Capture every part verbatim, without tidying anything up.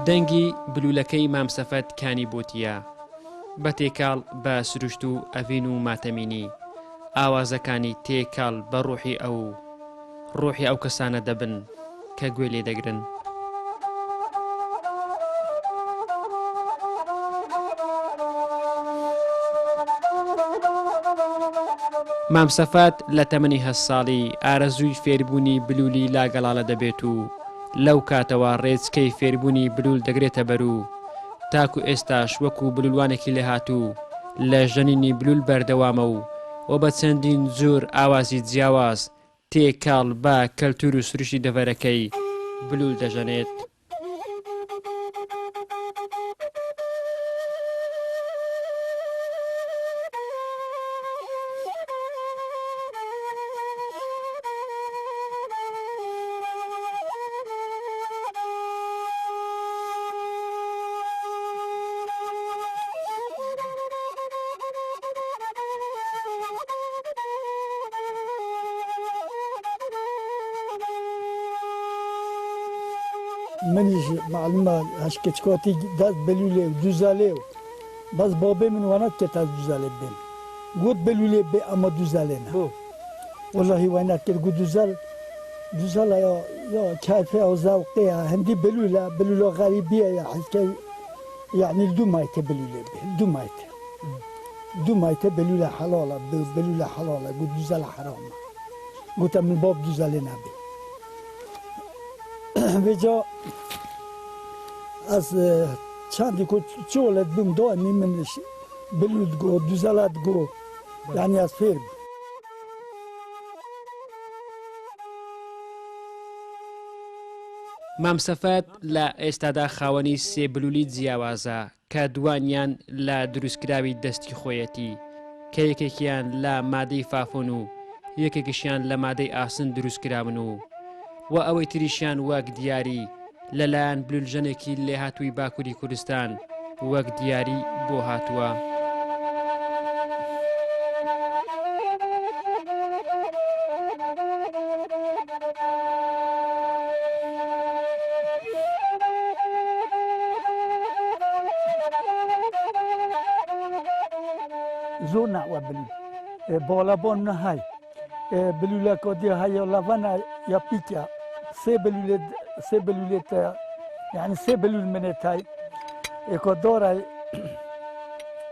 دەنگی بلوولەکەی مام سەفەت کانی بۆتیە، بە تێکاڵ بە سروشت و ئەڤین و ماتەمینی، ئاوازەکانی تێکاڵ بە ڕوحی ئەو و ڕوحی ئەو کەسانە دەبن کە گوێ لێ دەگرن. مام سەفەت لە تەمەنی هەشت ساڵی ئارەزووی فێربوونی بلوولی لاگەڵاڵە دەبێت و لەو کاتەوە ڕێچکەی فێربوونی بلوول دەگرێتە بەر و تاکو ئێستاش وەکو بلوولوانێکی لێهاتوو لە ژەنینی بلوول بەردەوامە و، و بە چەندین جۆر ئاوازی جیاواز تێکەڵ بە کەلتور و سروشتی دەڤەرەکەی بلوول دەژەنێت. Min jî malûm e, ez keçikatî dest belûlê û duzalê û bes babê min wana diket ez duzalê bêm. Got belûlê bê ama duzalê ne. Bo. Wellahî wayna dikir got duzal, duzala ya, ya keyfê ya zewqê ya. Hindî belûl e, belûla xerîbî ye ya, hezkê, yanî li dû mayî tê belûlê bê, li dû mayî tê. Du mayî tê belûle helal e, be-, belûle helal e, got duzal heram e. Gote min bab duzalê nebê. Vêca ez, e, çendî ku çi wele dibim daîmî min ş-, belûl digo, duzala digo. Yanî ez fêr bim. مام سەفەت لە ئێستادا خاوەنی سێ بلوولی جیاوازە کە دوانیان لە دروستکراوی دەستی خۆیەتی، کە یەکێکیان لە مادەی فافۆن و یەکێکیشیان لە مادەی ئاسن دروستکراون و، و ئەوەی تریشیان وەک دیاری لەلایەن بلوولژەنێکی لێهاتووی باکووری کوردستان وەک دیاری بۆ هاتووە. Zor ne we bilûl. E, balabon ne hay. E, bilûleka diye heye lavana ya pîk ya. Sê bilûlê, sê bilûlê te, yani sê bilûl minê tay. Êka dora,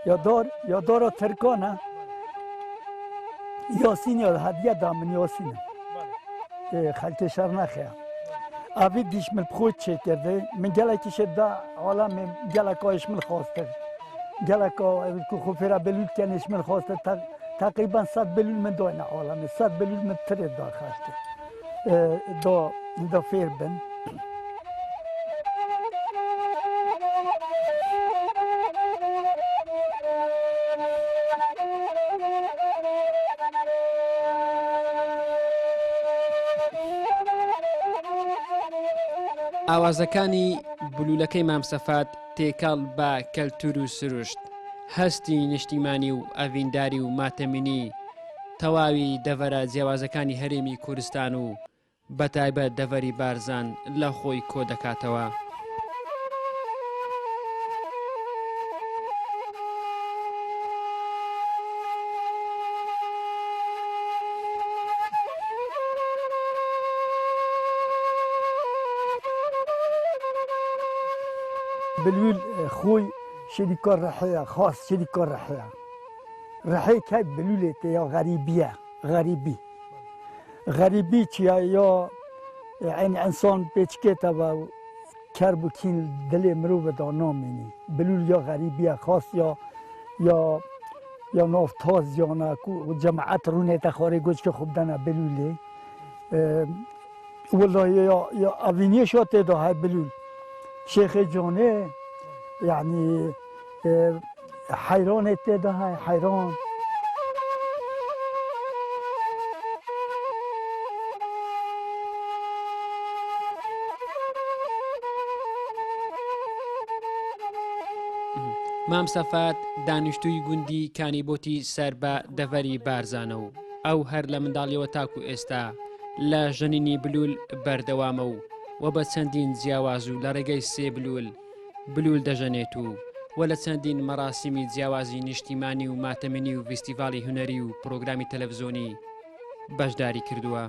ya dar, ya dara Tirkana. Yasîn ya hediye da min Yasîn. E, xelkê Şernexe ya. Avî dîş min bi xwe çêkirdi. Min gelekî şê da alamê geleka ji min xwastir. Geleka ku xwe fêra belûl kenê ji min xwastir. Te-, teqrîben sed belûl min dayne alamê. Sed belûl min tirê da xelkê. E, da, da fêr bin. ئاوازەکانی بلوولەکەی مام سەفات تێکەڵ بە کەلتور و سروشت، هەستی نیشتیمانی و ئەڤینداری و ماتەمینی تەواوی دەڤەرە جیاوازەکانی هەرێمی کوردستان و بە تایبەت دەڤەری بارزان لە خۆی کۆ دەکاتەوە. Bilûl, e, xûy şirîka rihê ye, xas şirîka rihê ye. Rihê key bilûlê tê ya xerîbî ye, xerîbî. Xerîbî çi ye ya, e, en-, însan pêçikê te ve kerb û kîn dilê mirovê de namînî. Bilûl ya xerîbî ye, xas ya, ya, ya nav taziyana ku cemaet rûnê te xwarê goçkê xwe bidene bilûlê. E, Wellahî ya, ya evîniyê şo tê de hay bilûl. Şêxê Canê, yanî, e, heyranê tê de hay, heyran. مام سەفات دانیشتووی گوندی کانیبۆتی سەر بە دەڤەری بارزانە و ئەو هەر لە منداڵیەوە تاکو ئێستا لە ژەنینی بلول بەردەوامە و، و بە چەندین جیاواز و لە ڕێگەی سێ بلول بلول دەژەنێت و وە لە چەندین مەراسیمی جیاوازی نیشتیمانی و ماتەمنی و فیستیڤاڵی هونەری و پرۆگرامی تەلەڤزۆنی بەشداری کردووە.